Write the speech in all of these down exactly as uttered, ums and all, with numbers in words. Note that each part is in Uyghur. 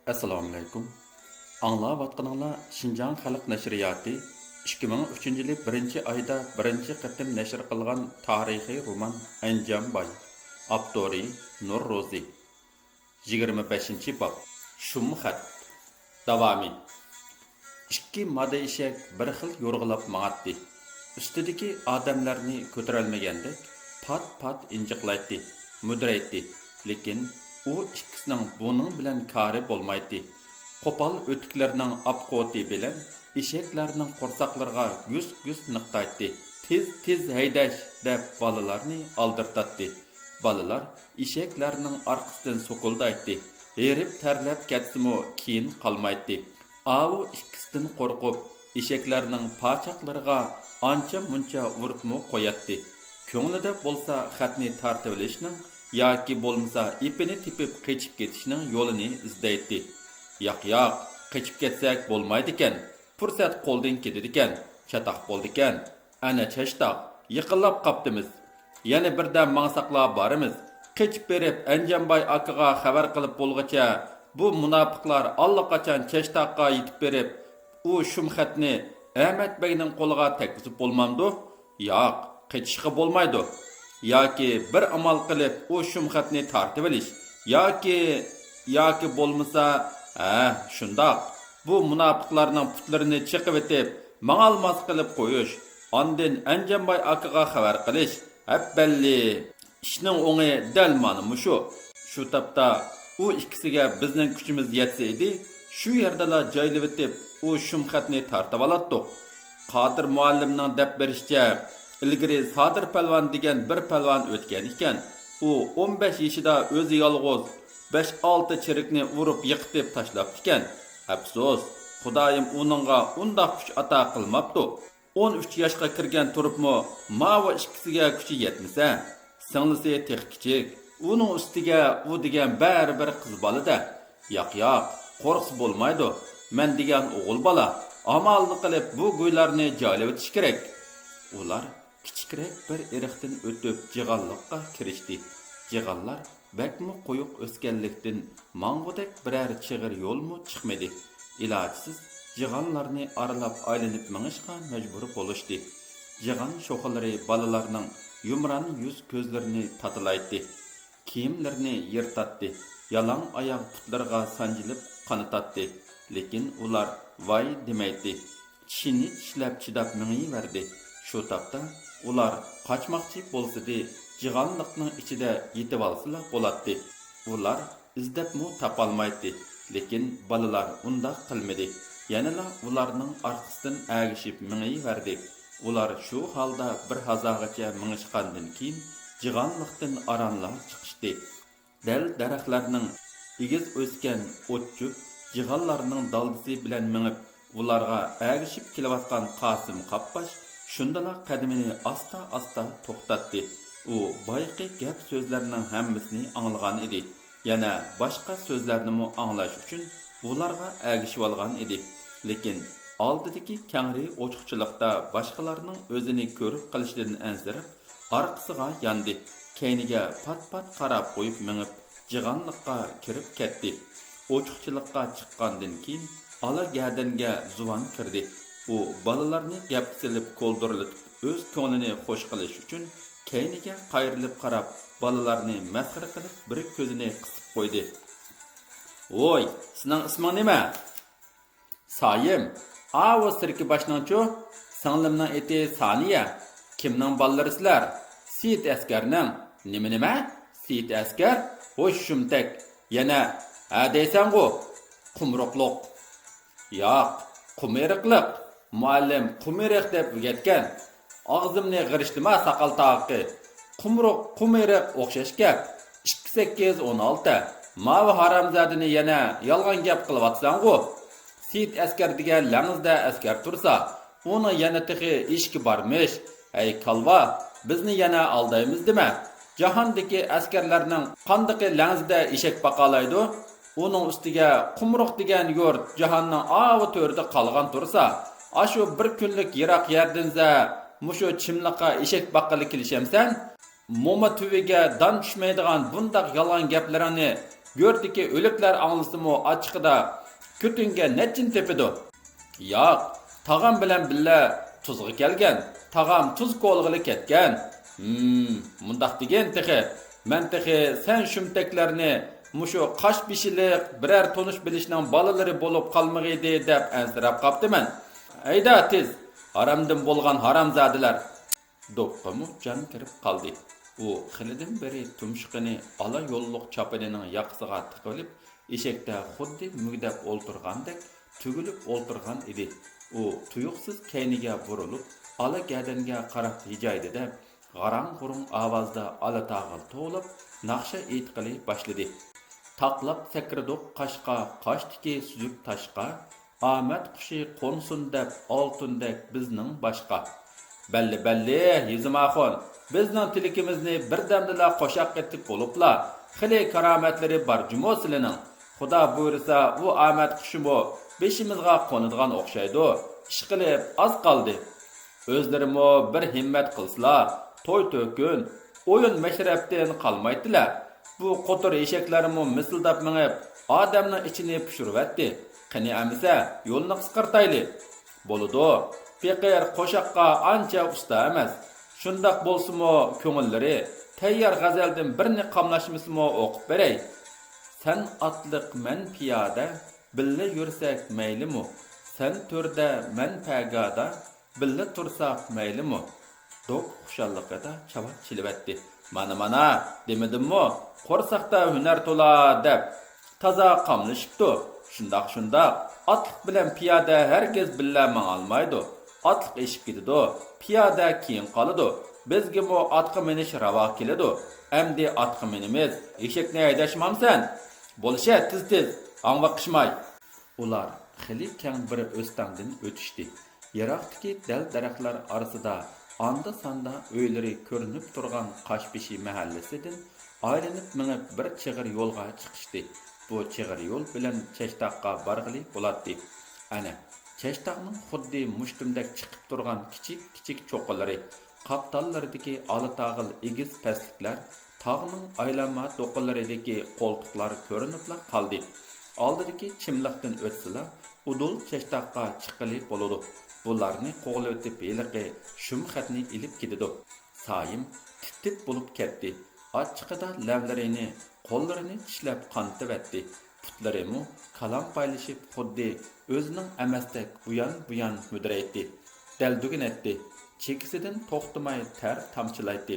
ئەسسالامۇئەلەيكۇم. ئاڭلاۋاتقىنىڭلار شىنجاڭ خەلق نەشرىياتى ئىككى مىڭ ئۈچىنچى يىلى بىرىنچى ئايدا بىرىنچى قېتىم نەشر قىلغان تارىخىي رومان ئەنجانباي. ئاپتورى نۇر روزى. يىگىرمە بەشىنچى باب. شۇم خەت. داۋامى. ئىككى مادا ئېشەك بىر خىل يورغىلاپ ماڭاتتى. ئۈستىدىكى ئادەملەرنى كۆتۈرەلمىگەندەك پات-پات ئىنجىقلايتتى، مۈدۈرەيتتى. لېكىن ئۇ ئىككىسىنىڭ بۇنىڭ بىلەن كارى بولمايتتى. قوپال ئۆتۈكلىرىنىڭ ئاپقوتى بىلەن ئېشەكلەرنىڭ قورساقلىرىغا گۈس-گۈس نىقتايتتى. تېز-تېز ھەيدەش دەپ بالىلارنى ئالدىرىتاتتى. بالىلار ئېشەكلەرنىڭ ئارقىسىدىن سوكۇلدايتتى. ھېرىپ تەرلەپ كەتسىمۇ كېيىن قالمايتتى. ئاۋۇ ئىككىسىدىن قورقۇپ، ئېشەكلەرنىڭ پاچاقلىرىغا ئانچە-مۇنچە ئۇرۇپمۇ قوياتتى. كۆڭلىدە بولسا خەتنى تارتىۋېلىشنىڭ ياكى بولمىسا ئېپىنى تېپىپ قېچىپ كېتىشنىڭ يولىنى ئىزدەيتتى. ياق، ياق، قېچىپ كەتسەك بولمايدىكەن. پۇرسەت قولدىن كېتىدىكەن، چاتاق بولىدىكەن. ئەنە چاشتاق، يېقىنلاپ قاپتىمىز. يەنە بىردەم ماڭساقلا بارىمىز. قېچىپ بېرىپ ئەنجانباي ئاكىغا خەۋەر قىلىپ بولغۇچە، بۇ مۇناپىقلار ئاللىقاچان چاشتاققا يېتىپ بېرىپ، ئۇ شۇم خەتنى ئەمەت بەگنىڭ قولىغا تەگكۈزۈپ بولمامدۇ؟ ياق، قېچىشقا بولمايدۇ. ياكى بىر ئامال قىلىپ ئۇ شۇم خەتنى تارتىۋېلىش، ياكى، ياكى بولمىسا، ھە، شۇنداق، بۇ مۇناپىقلارنىڭ پۇتلىرىنى چېقىۋېتىپ، ماڭالماس قىلىپ قويۇش، ئاندىن ئەنجانباي ئاكىغا خەۋەر قىلىش. ھەپبەللى! ئىشنىڭ ئوڭى دەل مانا مۇشۇ. شۇ تاپتا ئۇ ئىككىسىگە بىزنىڭ كۈچىمىز يەتسە ئىدى، شۇ يەردىلا جايلىۋېتىپ، ئۇ شۇم خەتنى تارتىۋالاتتۇق. قادىر مۇئەللىمنىڭ دەپ بېرىشىچە، ئىلگىرى سادىر پەلۋان دېگەن بىر پەلۋان ئۆتكەن ئىكەن. ئۇ ئون بەش يېشىدا ئۆزى يالغۇز بەش-ئالتە چېرىكنى ئۇرۇپ يىقىتىپ تاشلاپتىكەن. ئەپسۇس، خۇدايىم ئۇنىڭغا ئۇنداق كۈچ ئاتا قىلماپتۇ. ئون ئۈچ ياشقا كىرگەن تۇرۇپمۇ ماۋۇ ئىككىسىگە كۈچى يەتمىسە، سىڭلىسى تېخى كىچىك، ئۇنىڭ ئۈستىگە ئۇ دېگەن بەرىبىر قىز بالا-دە. ياق، ياق، قورقسا بولمايدۇ. مەن دېگەن ئوغۇل بالا، ئامالنى قىلىپ بۇ گۇيلارنى جايلىۋېتىش كېرەك. ئۇلار كىچىكرەك بىر ئېرىقتىن ئۆتۈپ جىغانلىققا كىرىشتى. جىغانلار بەكمۇ قويۇق ئۆسكەنلىكتىن، ماڭغۇدەك بىرەر چىغىر يولمۇ چىقمىدى. ئىلاجسىز جىغانلارنى ئارىلاپ ئايلىنىپ مېڭىشقا مەجبۇر بولۇشتى. جىغان شوخىلىرى بالىلارنىڭ يۇمران يۈز-كۆزلىرىنى تاتىلايتتى. كىيىملىرىنى يىرتاتتى. يالاڭ ئاياغ پۇتلىرىغا سانجىلىپ قانىتاتتى. لېكىن ئۇلار ۋاي دېمەيتتى. چىشىنى چىشلەپ چىداپ مېڭىۋەردى. شۇ تاپتا ئۇلار قاچماقچى بولسىدى، جىغانلىقنىڭ ئىچىدە يېتىۋالسىلا بولاتتى. ئۇلار ئىزدەپمۇ تاپالمايتتى، لېكىن بالىلار ئۇنداق قىلمىدى. يەنىلا ئۇلارنىڭ ئارقىسىدىن ئەگىشىپ مېڭىۋەردى. ئۇلار شۇ ھالدا بىر ھازاغىچە مېڭىشقاندىن كېيىن، جىغانلىقتىن ئارانلا چىقىشتى. دەل دەرەخلەرنىڭ ئېگىز ئۆسكەن ئوت-چۆپ، جىغانلارنىڭ دالدىسى بىلەن مېڭىپ، ئۇلارغا ئەگىشىپ كېلىۋاتقان قاسىم قاپباش شۇندىلا قەدىمىنى ئاستا-ئاستا توختاتتى. ئۇ بايىقى گەپ-سۆزلەرنىڭ ھەممىسىنى ئاڭلىغان ئىدى. يەنە باشقا سۆزلەرنىمۇ ئاڭلاش ئۈچۈن ئۇلارغا ئەگىشىۋالغان ئىدى. لېكىن ئالدىدىكى كەڭرى ئوچۇقچىلىقتا باشقىلارنىڭ ئۆزىنى كۆرۈپ قېلىشىدىن ئەنسىرەپ، ئارقىسىغا ياندى. كەينىگە پات-پات قاراپ قويۇپ مېڭىپ، جىغانلىققا كىرىپ كەتتى. ئوچۇقچىلىققا چىققاندىن كېيىن، ئالا گەدەنگە زۇۋان كىردى. ئۇ بالىلارنى گەپكە سېلىپ كولدۇرلىتىپ، ئۆز كۆڭلىنى خوش قىلىش ئۈچۈن كەينىگە قايرىلىپ قاراپ، بالىلارنى مەسخىرە قىلىپ، بىر كۆزىنى قىسىپ قويدى. ۋوي، سېنىڭ ئىسمىڭ نېمە؟ سايىم. ئاۋۇ سىركىباشنىڭچۇ؟ سىڭلىمنىڭ ئېتى سانىيە. كىمنىڭ بالىلىرى سىلەر؟ سېيىت ئەسكەرنىڭ. نېمە، نېمە؟ سېيىت ئەسكەر؟ ھوش شۇمتەك. يەنە ھە دەيسەنغۇ؟ قۇمرۇقلۇق. ياق، قۇمىرىقلىق. مۇئەللىم قۇمىرىق دەپ ئۆگەتكەن. ئاغزىمنى غىرىشلىما، ساقال تاغىقى. قۇمرۇق، قۇمىرىق ئوخشاش گەپ. ئىككى سەككىز ئون ئالتە. ماۋۇ ھارامزادىنى يەنە يالغان گەپ قىلىۋاتىسەنغۇ. سېيىت ئەسكەر دېگەن لەڭزىدە ئەسكەر تۇرسا، ئۇنىڭ يەنە تېخى ئېشىكى بارمىش. ھەي كالۋا، بىزنى يەنە ئالدايمىز دېمە. جاھاندىكى ئەسكەرلەرنىڭ قاندىقى لەڭزىدە ئېشەك باقالايدۇ؟ ئۇنىڭ ئۈستىگە قۇمرۇق دېگەن يۇرت جاھاننىڭ ئاۋۇ تۆرىدە قالغان تۇرسا، ئاشۇ بىر كۈنلۈك يىراق يەردىنزە مۇشۇ چىملىققا ئېشەك باققىلى كېلىشەمسەن؟ موما تۈۋىگە دان چۈشمەيدىغان بۇنداق يالغان گەپلىرىڭنى گۆردىكى ئۆلۈكلەر ئاڭلىسىمۇ ئاچچىقىدا كۆتۈنگە نەچچىنى تېپىدۇ. ياق، تاغام بىلەن بىللە تۇزغا كەلگەن، تاغام تۇز كولىغىلى كەتكەن. ھىم، مۇنداق دېگىن تېخى، مەن تېخى سەن شۇمتەكلەرنى مۇشۇ قاش بېشىلىق بىرەر تونۇش بىلىشنىڭ بالىلىرى بولۇپ قالمىغىيدى دەپ ئەنسىرەپ قاپتىمەن. ھەيدە تېز، ھارامدىن بولغان ھارامزادىلەر! دوپقىمۇ جان كىرىپ قالدى. ئۇ خېلىدىن بېرى تۇمشۇقىنى ئالا يوللۇق چاپىنىنىڭ ياقىسىغا تىقىۋېلىپ، ئېشەكتە خۇددى مۈگدەپ ئولتۇرغاندەك تۈگۈلۈپ ئولتۇرغان ئىدى. ئۇ تۇيۇقسىز كەينىگە بۇرۇلۇپ، ئالا گەدەنگە قاراپ ھىجايدىدە، غاراڭ-غۇرۇڭ ئاۋازدا ئالا تاغىل توۋلاپ، ناخشا ئېيتقىلى باشلىدى. تاقلاپ سەكرىدۇق قاشقا، قاشتىكى سۈزۈك تاشقا، ئامەت قۇشى قونسۇن دەپ ئالتۇندەك بىزنىڭ باشقا. بەللى، بەللى، يېزىم ئاخۇن، بىزنىڭ تىلىكىمىزنى بىردەمدىلا قوشاق ئېيتىپ بولۇپلا، خېلى كارامەتلىرى بار جۇمۇ سىلىنىڭ. خۇدا بۇيرۇسا، ئۇ ئامەت قۇشىمۇ بېشىمىزغا قونىدىغان ئوخشايدۇ. ئىشقىلىپ، ئاز قالدى. ئۆزلىرىمۇ بىر ھىممەت قىلسىلا، توي-تۆكۈن، ئويۇن-مەشرەپتىن قالمايتتىلە. بۇ قوتۇر ئېشەكلەرمۇ مىسىلداپ مېڭىپ، ئادەمنىڭ ئىچىنى پۇشۇرۇۋەتتى. قېنى ئەمىسە، يولنى قىسقارتايلى. بولىدۇ، پېقىر قوشاققا ئانچە ئۇستا ئەمەس. شۇنداق بولسىمۇ، كۆڭۈللىرى تەييار غەزەلدىن بىرنى قاملاشمىسىمۇ ئوقۇپ بېرەي. سەن ئاتلىق، مەن پىيادە، بىللە يۈرسەك مەيلىمۇ؟ سەن تۆردە، مەن پەگادا، بىللە تۇرساق مەيلىمۇ؟ دوق خۇشاللىقىدا چاۋاك چېلىۋەتتى. مانا، مانا، دېمىدىممۇ، قورساقتا ھۈنەر تولا دەپ. تازا قاملىشىپتۇ. شۇنداق، شۇنداق. ئاتلىق بىلەن پىيادە ھەرگىز بىللە ماڭالمايدۇ. ئاتلىق ئېشىپ كېتىدۇ، پىيادە كېيىن قالىدۇ. بىزگىمۇ ئاتقا مىنىش راۋا كېلىدۇ. ئەمدى ئاتقا مىنىمىز. ئېشەكنى ھەيدەشمامسەن؟ بولۇشە، تېز، تېز، ئاڭۋاقىشماي. ئۇلار خېلى كەڭ بىر ئۆستەڭدىن ئۆتۈشتى. يىراقتىكى دەل-دەرەخلەر ئارىسىدا ئاندا-ساندا ئۆيلىرى كۆرۈنۈپ تۇرغان قاشبېشى مەھەللىسىدىن ئايلىنىپ مېڭىپ بىر چىغىر يولغا چىقىشتى. بۇ چىغىر يول بىلەن چەشتاققا بارغىلى بولاتتى. ئەنە، چەشتاقنىڭ خۇددى مۇشتۇمدەك چىقىپ تۇرغان كىچىك-كىچىك چوققىلىرى، قاپتاللىرىدىكى ئالا تاغىل ئېگىز پەسلىكلەر، تاغنىڭ ئايلانما دوققىلىرىدىكى قولتۇقلار كۆرۈنۈپلا قالدى. ئالدىدىكى چىملىقتىن ئۆتسىلا، ئۇدۇل چەشتاققا چىققىلى بولىدۇ. بۇلارنى قوغلىۋېتىپ ھېلىقى شۇم خەتنى ئېلىپ كېتىدۇ. سايىم تىت-تىت بولۇپ كەتتى. ئاچچىقىدا لەۋلىرىنى، قوللىرىنى چىشلەپ قانىتىۋەتتى. پۇتلىرىمۇ كالامپايلىشىپ، خۇددى ئۆزىنىڭ ئەمەستەك ئۇيان-بۇيان مۈدۈرەيتتى. دەلدۈگۈن ئەتتى. چېكىسىدىن توختىماي تەر تامچىلايتتى.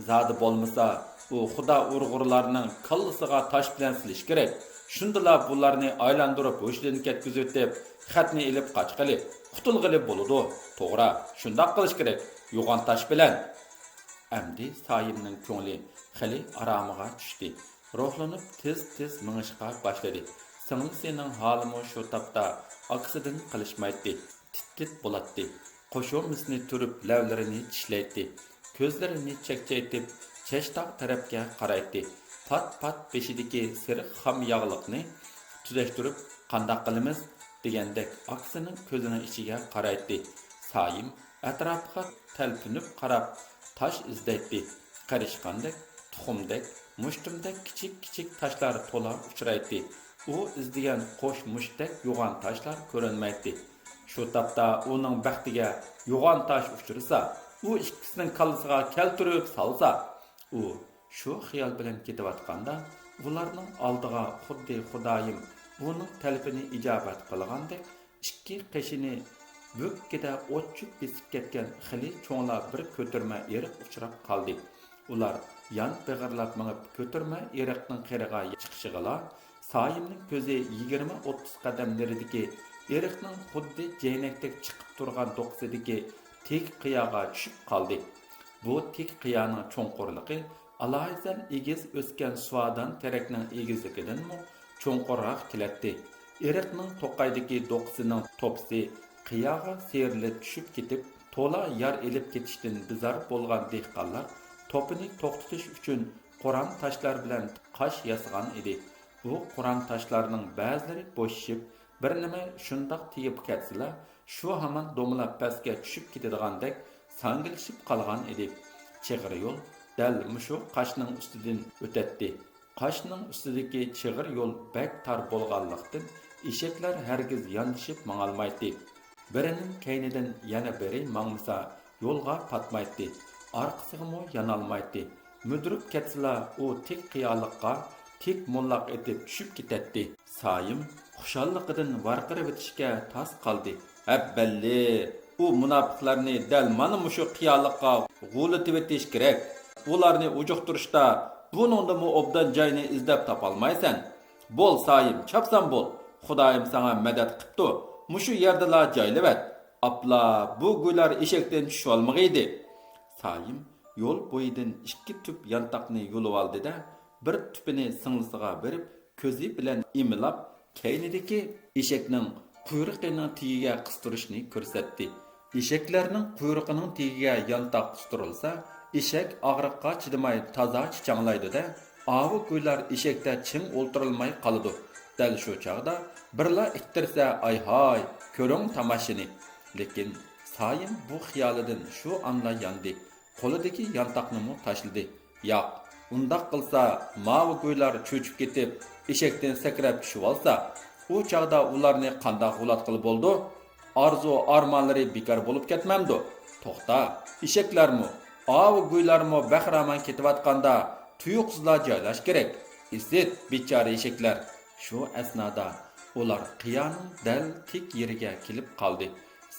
زادى بولمىسا، ئۇ خۇدا ئۇرغۇرلارنىڭ كاللىسىغا تاش بىلەن سېلىش كېرەك. شۇندىلا بۇلارنى ئايلاندۇرۇپ ھوشىدىن كەتكۈزۈۋېتىپ، خەتنى ئېلىپ قاچقىلى، قۇتۇلغىلى بولىدۇ. توغرا، شۇنداق قىلىش كېرەك. يوغان تاش بىلەن. ئەمدى سايىمنىڭ كۆڭلى خېلى ئارامىغا چۈشتى. روھلىنىپ تېز-تېز مېڭىشقا باشلىدى. سىڭلىسىنىڭ ھالىمۇ شۇ تاپتا ئاكىسىدىن قېلىشمايتتى. تىت-تىت بولاتتى. قوشۇمىسىنى تۈرۈپ لەۋلىرىنى چىشلەيتتى. كۆزلىرىنى چەكچەيتىپ چەشتاق تەرەپكە قارايتتى. پات-پات بېشىدىكى سېرىق خام ياغلىقنى تۈزەشتۈرۈپ، قانداق قىلىمىز؟ دېگەندەك ئاكىسىنىڭ كۆزىنىڭ ئىچىگە قارايتتى. سايىم ئەتراپىغا تەلپۈنۈپ قاراپ، تاش ئىزدەيتتى. قېرىشقاندەك، تۇخۇمدەك، مۇشتۇمدەك كىچىك-كىچىك تاشلار تولا ئۇچرايتتى. ئۇ ئىزدىگەن قوش مۇشتتەك يوغان تاشلار كۆرۈنمەيتتى. شۇ تاپتا ئۇنىڭ بەختىگە يوغان تاش ئۇچرىسا، ئۇ ئىككىسىنىڭ كاللىسىغا كەلتۈرۈپ سالسا! ئۇ شۇ خىيال بىلەن كېتىۋاتقاندا، ئۇلارنىڭ ئالدىغا خۇددى خۇدايىم ئۇنىڭ تەلىپىنى ئىجابەت قىلغاندەك، ئىككى قېشىنى بۆككىدە ئوت-چۆپ بېسىپ كەتكەن خېلى چوڭلا بىر كۆتۈرمە ئېرىق ئۇچراپ قالدى. ئۇلار يان بېغىرلاپ مېڭىپ، كۆتۈرمە ئېرىقنىڭ قىرىغا چىقىشىغىلا، سايىمنىڭ كۆزى يىگىرمە ئوتتۇز قەدەم نېرىدىكى ئېرىقنىڭ خۇددى جەينەكتەك چىقىپ تۇرغان دوقىسىدىكى تىك قىياغا چۈشۈپ قالدى. بۇ تىك قىيانىڭ چوڭقۇرلۇقى ئالاھىدىسەن ئېگىز ئۆسكەن سۇۋادان تېرەكنىڭ ئېگىزلىكىدىنمۇ چوڭقۇرراق كېلەتتى. ئېرىقنىڭ توقايدىكى دوقىسىنىڭ توپىسى قىياغا سىيرىلىپ چۈشۈپ كېتىپ، تولا يار ئېلىپ كېتىشتىن بىزار بولغان دېھقانلار توپىنى توختىتىش ئۈچۈن قورام تاشلار بىلەن قاش ياسىغان ئىدى. بۇ قورام تاشلارنىڭ بەزىلىرى بوشىشىپ، بىر نېمە شۇنداق تېگىپ كەتسىلا، شۇ ھامان دومىلاپ پەسكە چۈشۈپ كېتىدىغاندەك ساڭگىلىشىپ قالغان ئىدى. چىغىر يول دەل مۇشۇ قاشنىڭ ئۈستىدىن ئۆتەتتى. قاشنىڭ ئۈستىدىكى چىغىر يول بەك تار بولغانلىقتىن، ئېشەكلەر ھەرگىز ياندىشىپ ماڭالمايتتى. بىرىنىڭ كەينىدىن يەنە بىرى ماڭمىسا، يولغا پاتمايتتى، ئارقىسىغىمۇ يانالمايتتى. مۈدۈرۈپ كەتسىلا، ئۇ تىك قىيالىققا تىك موللاق ئېتىپ چۈشۈپ كېتەتتى. سايىم خۇشاللىقىدىن ۋارقىرىۋېتىشكە تاس قالدى. ھەببەللى، ئۇ مۇناپىقلارنى دەل مانا مۇشۇ قىيالىققا غۇلىتىۋېتىش كېرەك. ئۇلارنى ئۇجۇقتۇرۇشتا بۇنىڭدىنمۇ ئوبدان جاينى ئىزدەپ تاپالمايسەن. بول، سايىم، چاپسان بول. خۇدايىم ساڭا مەدەت قىپتۇ. مۇشۇ يەردىلا جايلىۋەت. ئاپلا، بۇ گۇيلار ئېشەكتىن چۈشۈۋالمىغىيدى. سايىم يول بويىدىن ئىككى تۈپ يانتاقنى يۇلۇۋالدى-دە، بىر تۈپىنى سىڭلىسىغا بېرىپ، كۆزى بىلەن ئىمىلاپ، كەينىدىكى ئېشەكنىڭ قۇيرۇقىنىڭ تېگىگە قىستۇرۇشنى كۆرسەتتى. ئېشەكلەرنىڭ قۇيرۇقىنىڭ تېگىگە يانتاق قىستۇرۇلسا، ئېشەك ئاغرىققا چىدىماي تازا چىچاڭلايدۇ-دە، ئاۋۇ گۇيلار ئېشەكتە چىڭ ئولتۇرالماي قالىدۇ. دەل شۇ چاغدا بىرلا ئىتتىرسە، ئايھاي، كۆرۈڭ تاماشىنى! لېكىن سايىم بۇ خىيالىدىن شۇ ئانلا ياندى. قولىدىكى يانتاقنىمۇ تاشلىدى. ياق، ئۇنداق قىلسا، ماۋۇ گۇيلار چۆچۈپ كېتىپ، ئېشەكتىن سەكرەپ چۈشۈۋالسا، ئۇ چاغدا ئۇلارنى قانداق غۇلاتقىلى بولىدۇ؟ ئارزۇ ئارمانلىرى بىكار بولۇپ كەتمەمدۇ؟ توختا، ئېشەكلەرمۇ، ئاۋۇ گۇيلارمۇ بەخىرامان كېتىۋاتقاندا تۇيۇقسىزلا جايلاش كېرەك. ئىسىت، بىچارە ئېشەكلەر! شۇ ئەسنادا ئۇلار قىيانىڭ دەل تىك يېرىگە كېلىپ قالدى.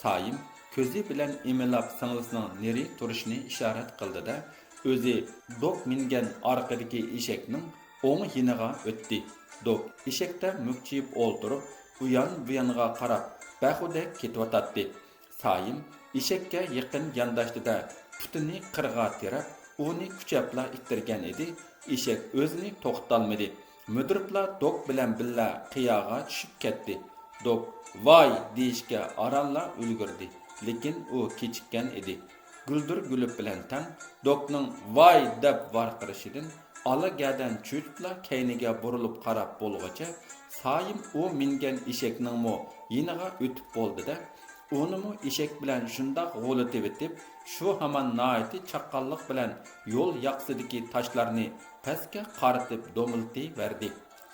سايىم كۆزى بىلەن ئىمىنلاپ سىڭلىسىنىڭ نېرى تۇرۇشىنى ئىشارەت قىلدى-دە، ئۆزى دوك مىنگەن ئارقىدىكى ئېشەكنىڭ ئوڭ يېنىغا ئۆتتى. دوك ئېشەكتە مۈكچىيىپ ئولتۇرۇپ، ئۇيان-بۇيانغا قاراپ، بەخۇدەك كېتىۋاتاتتى. سايىم ئېشەككە يېقىن يانداشتى-دە، پۇتىنى قىرغا تىرەپ، ئۇنى كۈچەپلا ئىتتەرگەن ئىدى، ئېشەك ئۆزىنى توختىتالمىدى. مۈدۈرۈپلا دوك بىلەن بىللە قىياغا چۈشۈپ كەتتى. دوك «ۋاي!» دېيىشكە ئارانلا ئۈلگۈردى، لېكىن ئۇ كېچىككەن ئىدى. گۈلدۈر گۈلۈپ بىلەن تەڭ دوكنىڭ «ۋاي!» دەپ ۋارقىرىشىدىن ئالا گەدەن چۆچۈپلا كەينىگە بۇرۇلۇپ قاراپ بولغۇچە، سايىم ئۇ مىنگەن ئېشەكنىڭمۇ يېنىغا ئۆتۈپ بولدى-دە، ئۇنىمۇ ئېشەك بىلەن شۇنداق غۇلىتىۋېتىپ، شۇ ھامان ناھايىتى چاققانلىق بىلەن يول ياقىسىدىكى تاشلارنى پەسكە قارىتىپ دومىلىتىۋەردى.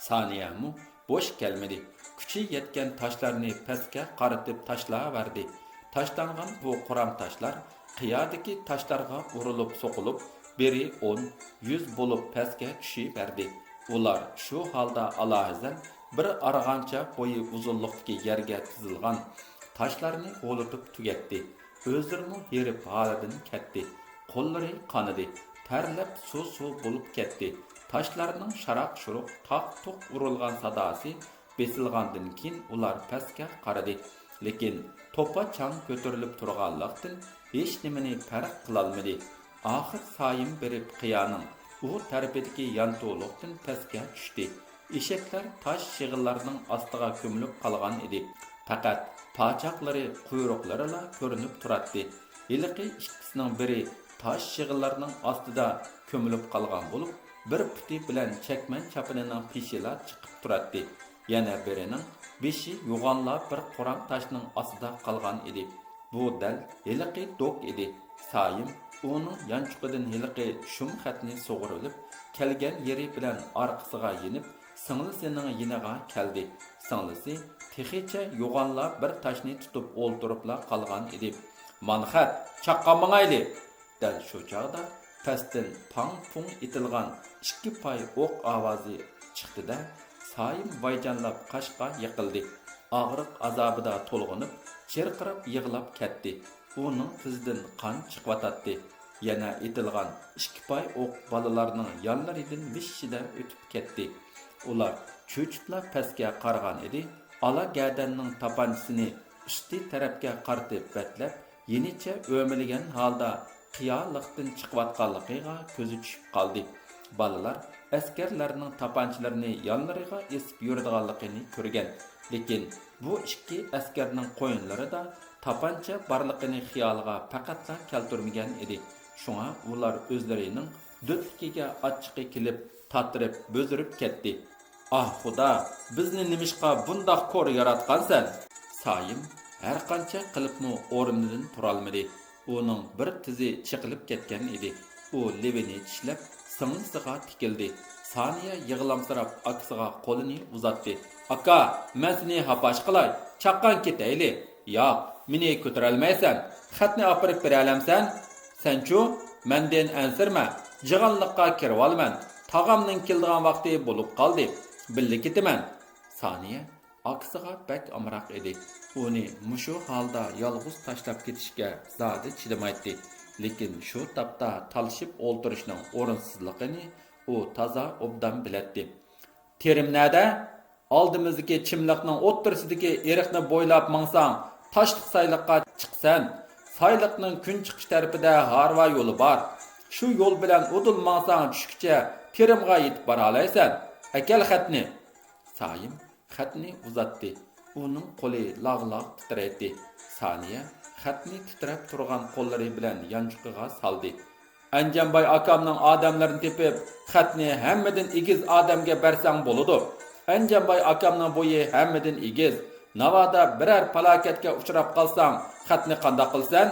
سانىيەمۇ بوش كەلمىدى. كۈچى يەتكەن تاشلارنى پەسكە قارىتىپ تاشلاۋەردى. تاشلانغان بۇ قۇرام تاشلار قىيادىكى تاشلارغا ئۇرۇلۇپ سوقۇلۇپ، بىرى ئون، يۈز بولۇپ پەسكە چۈشۈۋەردى. ئۇلار شۇ ھالدا ئالاھازەن بىر ئارغامچا بويى ئۇزۇنلۇقتىكى يەرگە تىزىلغان تاشلارنى غۇلىتىپ تۈگەتتى. ئۆزلىرىمۇ ھېرىپ ھالىدىن كەتتى. قوللىرى قانىدى. تەرلەپ سۇ-سۇ بولۇپ كەتتى. تاشلارنىڭ شاراق-شۇرۇق، تاق-تۇق ئۇرۇلغان ساداسى بېسىلغاندىن كېيىن ئۇلار پەسكە قارىدى. لېكىن توپا چاڭ كۆتۈرۈلۈپ تۇرغانلىقتىن، ھېچنېمىنى پەرق قىلالمىدى. ئاخىر سايىم بېرىپ قىيانىڭ ئۇ تەرىپىدىكى يانتۇلۇقتىن پەسكە چۈشتى. ئېشەكلەر تاش شېغىللارنىڭ ئاستىغا كۆمۈلۈپ قالغان ئىدى. پەقەت پاچاقلىرى، قۇيرۇقلىرىلا كۆرۈنۈپ تۇراتتى. ھېلىقى ئىككىسىنىڭ بىرى تاش شېغىللارنىڭ ئاستىدا كۆمۈلۈپ قالغان بولۇپ، بىر پۇتى بىلەن چەكمەن چاپىنىنىڭ پېشىلا چىقىپ تۇراتتى. يەنە بىرىنىڭ بېشى يوغانلا بىر قۇرام تاشنىڭ ئاستىدا قالغان ئىدى. بۇ دەل ھېلىقى دوك ئىدى. سايىم ئۇنىڭ يانچۇقىدىن ھېلىقى شۇم خەتنى سۇغۇرۇۋېلىپ، كەلگەن يېرى بىلەن ئارقىسىغا يېنىپ، سىڭلىسىنىڭ يېنىغا كەلدى. سىڭلىسى تېخىچە يوغانلا بىر تاشنى تۇتۇپ ئولتۇرۇپلا قالغان ئىدى. مانا خەت، چاققان ماڭايلى! دەل شۇ چاغدا پەستىن پاڭ-پۇڭ ئېتىلغان ئىككى پاي ئوق ئاۋازى چىقتى-دە، سايىم ۋايجانلاپ قاشقا يىقىلدى. ئاغرىق ئازابىدا تولغىنىپ، چىرقىراپ يىغلاپ كەتتى. ئۇنىڭ تىزىدىن قان چىقىۋاتاتتى. يەنە ئېتىلغان ئىككى پاي ئوق بالىلارنىڭ يانلىرىدىن ۋىششىدە ئۆتۈپ كەتتى. ئۇلار چۆچۈپلا پەسكە قارىغان ئىدى. ئالا گەدەننىڭ تاپانچىسىنى ئۈستى تەرەپكە قارىتىپ بەتلەپ، يېنىچە ئۆمىلىگەن ھالدا قىيالىقتىن چىقىۋاتقانلىقىغا كۆزى چۈشۈپ قالدى. بالىلار ئەسكەرلەرنىڭ تاپانچىلىرىنى يانلىرىغا ئېسىپ يۈرىدىغانلىقىنى كۆرگەن، لېكىن بۇ ئىككى ئەسكەرنىڭ قوينلىرىدا تاپانچا بارلىقىنى خىيالىغا پەقەتلا كەلتۈرمىگەن ئىدى. شۇڭا ئۇلار ئۆزلىرىنىڭ دۆتلۈكىگە ئاچچىقى كېلىپ، تاتىرىپ، بۆزۈرۈپ كەتتى. ئاھ، خۇدا، بىزنى نېمىشقا بۇنداق كور ياراتقانسەن؟ سايىم ھەرقانچە قىلىپمۇ ئورنىدىن تۇرالمىدى. ئۇنىڭ بىر تىزى چېقىلىپ كەتكەن ئىدى. ئۇ لېۋىنى چىشلەپ، سىڭلىسىغا تىكىلدى. سانىيە يىغلامسىراپ ئاكىسىغا قولىنى ئۇزاتتى. ئاكا، مەن سېنى ھاپاش قىلاي، چاققان كېتەيلى. ياق، مېنى كۆتۈرەلمەيسەن. خەتنى ئاپىرىپ بېرەلەمسەن؟ سەنچۇ؟ مەندىن ئەنسىرىمە، جىغانلىققا كىرىۋالىمەن. تاغامنىڭ كېلىدىغان ۋاقتى بولۇپ قالدى. بىللە كېتىمەن. سانىيە ئاكىسىغا بەك ئامراق ئىدى. ئۇنى مۇشۇ ھالدا يالغۇز تاشلاپ كېتىشكە زادى چىدىمايتتى. لېكىن شۇ تاپتا تالىشىپ ئولتۇرۇشنىڭ ئورۇنسىزلىقىنى ئۇ تازا ئوبدان بىلەتتى. تېرىم نەدە؟ ئالدىمىزدىكى چىملىقنىڭ ئوتتۇرىسىدىكى ئېرىقنى بويلاپ ماڭساڭ، تاشلىق سايلىققا چىقىسەن. سايلىقنىڭ كۈن چىقىش تەرىپىدە ھارۋا يولى بار. شۇ يول بىلەن ئۇدۇل ماڭساڭ، چۈشكىچە تېرىمغا يېتىپ بارالايسەن. ئەكەل خەتنى. سايىم خەتنى ئۇزاتتى. ئۇنىڭ قولى لاغ-لاغ تىترەيتتى. سانىيە خەتنى تىترەپ تۇرغان قوللىرى بىلەن يانچۇقىغا سالدى. ئەنجانباي ئاكامنىڭ ئادەملىرىنى تېپىپ، خەتنى ھەممىدىن ئېگىز ئادەمگە بەرسەڭ بولىدۇ. ئەنجانباي ئاكامنىڭ بويى ھەممىدىن ئېگىز. ناۋادا بىرەر پالاكەتكە ئۇچراپ قالساڭ، خەتنى قانداق قىلىسەن؟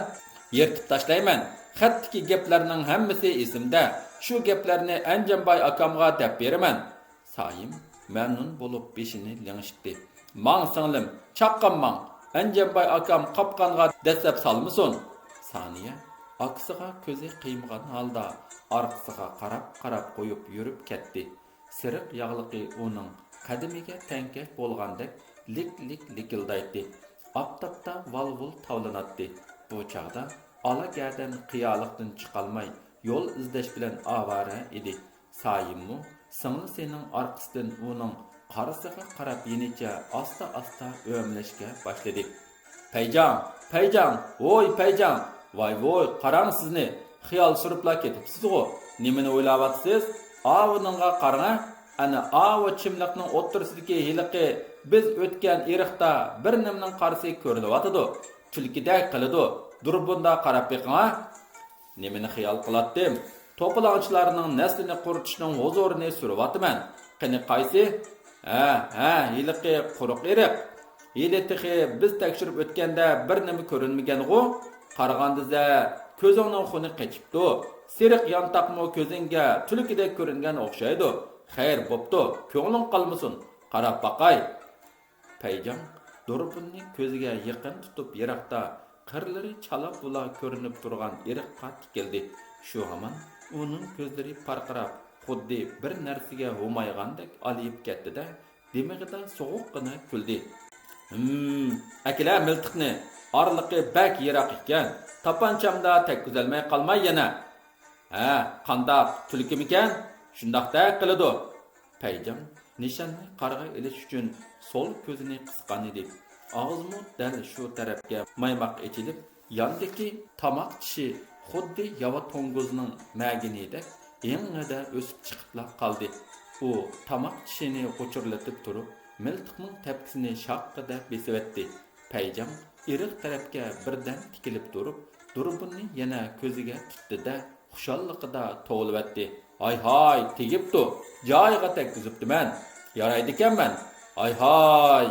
يىرتىپ تاشلايمەن. خەتتىكى گەپلەرنىڭ ھەممىسى ئېسىمدە. شۇ گەپلەرنى ئەنجانباي ئاكامغا دەپ بېرىمەن. سايىم مەمنۇن بولۇپ بېشىنى لىڭشىتتى. ماڭ سىڭلىم، چاققان ماڭ. ئەنجانباي ئاكام قاپقانغا دەسسەپ سالمىسۇن. سانىيە ئاكىسىغا كۆزى قىيمىغان ھالدا ئارقىسىغا قاراپ-قاراپ قويۇپ يۈرۈپ كەتتى. سېرىق ياغلىقى ئۇنىڭ قەدىمىگە تەڭكەش بولغاندەك لىك-لىك لىكىلدايتتى. ئاپتاپتا ۋال-ۋۇل تاۋلىناتتى. بۇ چاغدا ئالا گەدەن قىيالىقتىن چىقالماي يول ئىزدەش بىلەن ئاۋارە ئىدى. سايىممۇ سىڭلىسىنىڭ ئارقىسىدىن ئۇنىڭ قارىسىغا قاراپ يېنىچە ئاستا-ئاستا ئۆمىلەشكە باشلىدى. پەيجاڭ، پەيجاڭ، ۋوي پەيجاڭ، ۋاي ۋوي، قاراڭ سىزنى، خىيال سۈرۈپلا كېتىپسىزغۇ، نېمىنى ئويلاۋاتىسىز؟ ئاۋۇنىڭغا قاراڭا، ئەنە ئاۋۇ چىملىقنىڭ ئوتتۇرىسىدىكى ھېلىقى بىز ئۆتكەن ئېرىقتا بىر نېمىنىڭ قارىسى كۆرۈنۈۋاتىدۇ، تۈلكىدەك قىلىدۇ، دۇربۇندا قاراپ بېقىڭا. نېمىنى خىيال قىلاتتىم؟ توپىلاڭچىلارنىڭ نەسلىنى قۇرۇتۇشنىڭ ھۇزۇرىنى سۈرۈۋاتىمەن. قېنى قايسى؟ ھە، ھە، ھېلىقى قۇرۇق ئېرىق. ھېلى تېخى بىز تەكشۈرۈپ ئۆتكەندە بىر نېمە كۆرۈنمىگەنغۇ؟ قارىغاندا زە، كۆزۈڭنىڭ خۇنى قېچىپتۇ. سېرىق يانتاقمۇ كۆزۈڭگە تۈلكىدەك كۆرۈنگەن ئوخشايدۇ. خەير، بوپتۇ، كۆڭلۈڭ قالمىسۇن. قاراپ باقاي. پەيجاڭ دۇربۇننى كۆزىگە يېقىن تۇتۇپ يىراقتا قىرلىرى چالا-بۇلا كۆرۈنۈپ تۇرغان ئېرىققا تىكىلدى. شۇ ھامان ئۇنىڭ كۆزلىرى پارقىراپ، خۇددى بىر نەرسىگە ھۇمايغاندەك ئالىيىپ كەتتى-دە، دىمىقىدا سوغۇققىنا كۈلدى. ھىم، ئەكېلە مىلتىقنى، ئارىلىقى بەك يىراق ئىكەن، تاپانچامدا تەگكۈزەلمەي قالماي يەنە. ھە، قانداق، تۈلكىمىكەن؟ شۇنداقتەك قىلىدۇ. پەيجاڭ نىشاننى قارىغا ئېلىش ئۈچۈن سول كۆزىنى قىسقانىدى. ئاغزىمۇ دەل شۇ تەرەپكە مايماق ئېچىلىپ، ياندىكى تاماق چىشى خۇددى ياۋا توڭگۇزنىڭ مەگىنىدەك ھىڭڭىدە ئۆسۈپ چىقىپلا قالدى. ئۇ تاماق چىشىنى غۇچۇرلىتىپ تۇرۇپ، مىلتىقنىڭ تەپكىسىنى شاققىدە بېسىۋەتتى. پەيجاڭ ئېرىق تەرەپكە بىردەم تىكىلىپ تۇرۇپ، دۇربۇننى يەنە كۆزىگە تۇتتى-دە، خۇشاللىقىدا توۋلىۋەتتى. ھاي-ھاي، تېگىپتۇ، جايىغا تەگكۈزۈپتىمەن. يارايدىكەنمەن. ھاي-ھاي!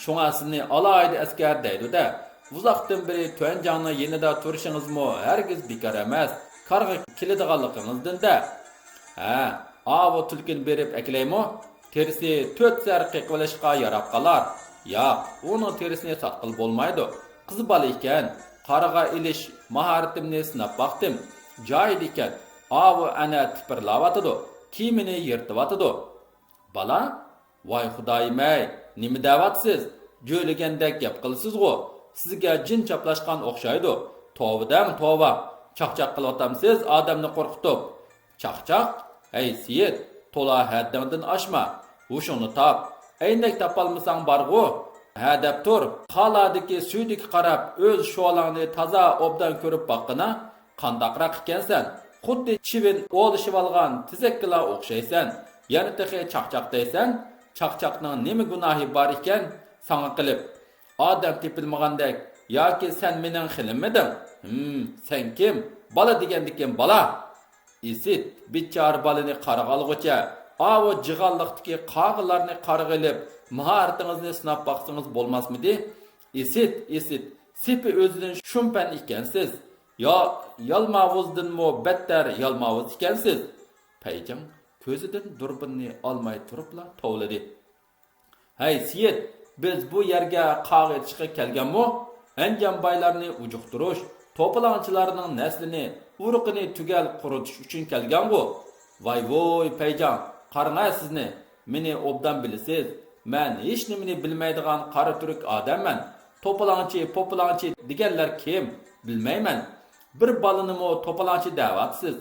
شۇڭا سىزنى ئالاھىدە ئەسكەر دەيدۇ-دە. ئۇزاقتىن بېرى تۈەنجاڭنىڭ يېنىدا تۇرۇشىڭىزمۇ ھەرگىز بىكار ئەمەس. كارغا كېلىدىغانلىقىڭىزدىن-دە. ھە، ئاۋۇ تۈلكىنى بېرىپ ئەكېلەيمۇ؟ تېرىسى تۆت سەر قېقىۋېلىشقا ياراپ قالار. ياق، ئۇنىڭ تېرىسىنى ساتقىلى بولمايدۇ. قىز بالا ئىكەن، قارىغا ئېلىش ماھارىتىمنى سىناپ باقتىم. جايىدا ئىكەن، ئاۋۇ ئەنە تىپىرلاۋاتىدۇ. كىيىمىنى يىرتىۋاتىدۇ. بالا؟ ۋاي خۇدايىم-ئەي، نېمە دەۋاتىسىز؟ جۆيلىگەندەك گەپ قىلىسىزغۇ؟ سىزگە جىن چاپلاشقان ئوخشايدۇ. توۋا دەڭ، توۋا. چاقچاق قىلىۋاتامسىز ئادەمنى قورقۇتۇپ؟ چاقچاق؟ ھەي سېيىت، تولا ھەددىڭدىن ئاشما. ھوشۇڭنى تاپ. ئەينەك تاپالمىساڭ بارغۇ. ھە دەپ تۇر. قالادىكى سۈيدۈككە قاراپ ئۆز شولاڭنى تازا ئوبدان كۆرۈپ باققىنا. قانداقراق ئىكەنسەن؟ خۇددى چىۋىن ئولىشىۋالغان تېزەككىلا ئوخشايسەن. يەنە تېخى چاقچاق دەيسەن؟ چاقچاقنىڭ نېمە گۇناھى بار ئىكەن ساڭا قىلىپ؟ ئادەم تېپىلمىغاندەك. ياكى سەن مېنىڭ خېنىممىدىڭ؟ ھىم، سەن كىم؟ بالا دېگەندىكىن بالا. ئىسىت، بىچارە بالىنى قارىغا ئالغۇچە، ئاۋۇ جىغانلىقتىكى قاغىلارنى قارىغا ئېلىپ، ماھارىتىڭىزنى سىناپ باقسىڭىز بولماسمىدى؟ ئىسىت، ئىسىت، سېپى ئۆزىدىن شۇمپەن ئىكەنسىز. يا، يالماۋۇزدىنمۇ بەتتەر يالماۋۇز ئىكەنسىز. پەيجاڭ كۆزىدىن دۇربۇننى ئالماي تۇرۇپلا توۋلىدى. ھەي سېيىت، بىز بۇ يەرگە قاغا ئېتىشقا كەلگەنمۇ؟ ئەنجان بايلارنى ئۇجۇقتۇرۇش، توپىلاڭچىلارنىڭ نەسلىنى، ئۇرۇقىنى تۈگەل قۇرۇتۇش ئۈچۈن كەلگەنغۇ؟ ۋاي ۋوي پەيجاڭ، قارىڭە سىزنى، مېنى ئوبدان بىلىسىز. مەن ھېچنېمىنى بىلمەيدىغان قارا تۈرك ئادەممەن. توپىلاڭچى، پوپىلاڭچى دېگەنلەر كىم؟ بىلمەيمەن. بىر بالىنىمۇ توپىلاڭچى دەۋاتىسىز.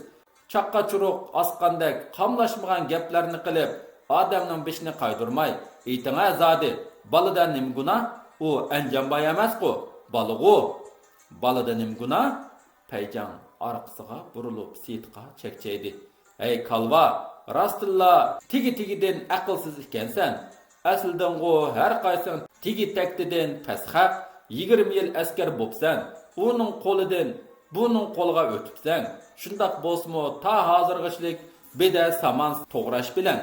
چاققا چۇرۇق ئاسقاندەك قاملاشمىغان گەپلەرنى قىلىپ، ئادەمنىڭ بېشىنى قايدۇرماي ئېيتىڭە زادى، بالىدا نېمە گۇناھ؟ ئۇ ئەنجانباي ئەمەسقۇ، بالىغۇ. بالىدا نېمە گۇناھ؟ پەيجاڭ ئارقىسىغا بۇرۇلۇپ سېيىتقا چەكچەيدى. ھەي كالۋا، راستتىنلا تېگى-تېگىدىن ئەقىلسىز ئىكەنسەن. ئەسلىدىنغۇ ھەر قايسىڭ تېگى-تەكتىدىن پەسخەق، يىگىرمە يىل ئەسكەر بوپسەن، ئۇنىڭ قولىدىن بۇنىڭ قولىغا ئۆتۈپسەن. شۇنداق بولسىمۇ تا ھازىرغىچىلىك بېدە سامان توغراش بىلەن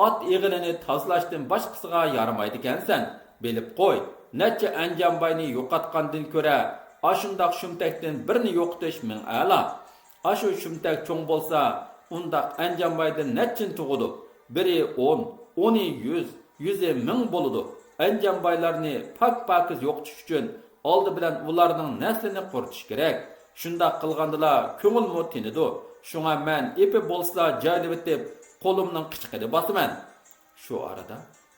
ئات ئېغىلىنى تازىلاشتىن باشقىسىغا يارىمايدىكەنسەن. بىلىپ قوي، نەچچە ئەنجانباينى يوقاتقاندىن كۆرە ئاشۇنداق شۇمتەكتىن بىرنى يوقىتىش مىڭ ئەلا. ئاشۇ شۇمتەك چوڭ بولسا، ئۇنداق ئەنجانبايدىن نەچچىنى تۇغىدۇ؟ بىرى ئون، ئونى يۈز، يۈزى مىڭ بولىدۇ. ئەنجانبايلارنى پاك-پاكىز يوقىتىش ئۈچۈن ئالدى بىلەن ئۇلارنىڭ نەسلىنى قۇرۇتۇش كېرەك. شۇنداق قىلغاندىلا كۆڭۈلمۇ تىنىدۇ. شۇڭا مەن ئېپى بولسىلا جايلىۋېتىپ، قولۇمنىڭ قىچىقىنى باسىمەن. شۇ ئارىدا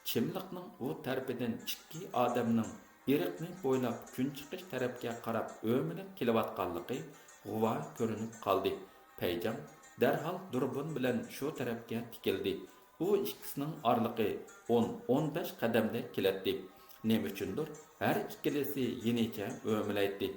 چىملىقنىڭ ئۇ تەرىپىدىن ئىككى ئادەمنىڭ ئېرىقنى بويلاپ كۈنچىقىش تەرەپكە قاراپ ئۆمىلەپ كېلىۋاتقانلىقى غۇۋا كۆرۈنۈپ قالدى. پەيجاڭ دەرھال دۇربۇن بىلەن شۇ تەرەپكە تىكىلدى. ئۇ ئىككىسىنىڭ ئارىلىقى ئون، ئون بەش قەدەمدەك كېلەتتى. نېمە ئۈچۈندۇر ھەر ئىككىلىسى يېنىچە ئۆمىلەيتتى.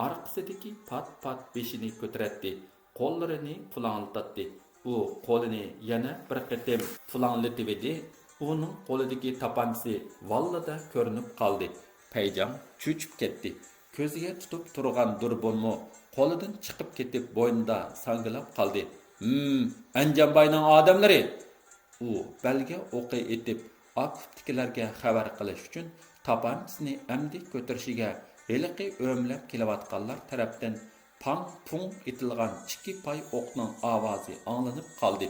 ئارقىسىدىكى پات-پات بېشىنى كۆتۈرەتتى. قوللىرىنى پۇلاڭلىتاتتى. ئۇ قولىنى يەنە بىر قېتىم پۇلاڭلىتىۋىدى. ئۇنىڭ قولىدىكى تاپانچىسى ۋاللىدا كۆرۈنۈپ قالدى. پەيجاڭ چۆچۈپ كەتتى. كۆزىگە تۇتۇپ تۇرغان دۇربۇنمۇ قولىدىن چىقىپ كېتىپ بوينىدا ساڭگىلاپ قالدى. ھىم، ئەنجانباينىڭ ئادەملىرى! ئۇ بەلگە ئوقى ئېتىپ، ئاكوپتىكىلەرگە خەۋەر قىلىش ئۈچۈن تاپانچىسىنى ئەمدى كۆتۈرۈشىگە ھېلىقى ئۆمىلەپ كېلىۋاتقانلار تەرەپتىن پاڭ-پۇڭ ئېتىلغان ئىككى پاي ئوقنىڭ ئاۋازى ئاڭلىنىپ قالدى.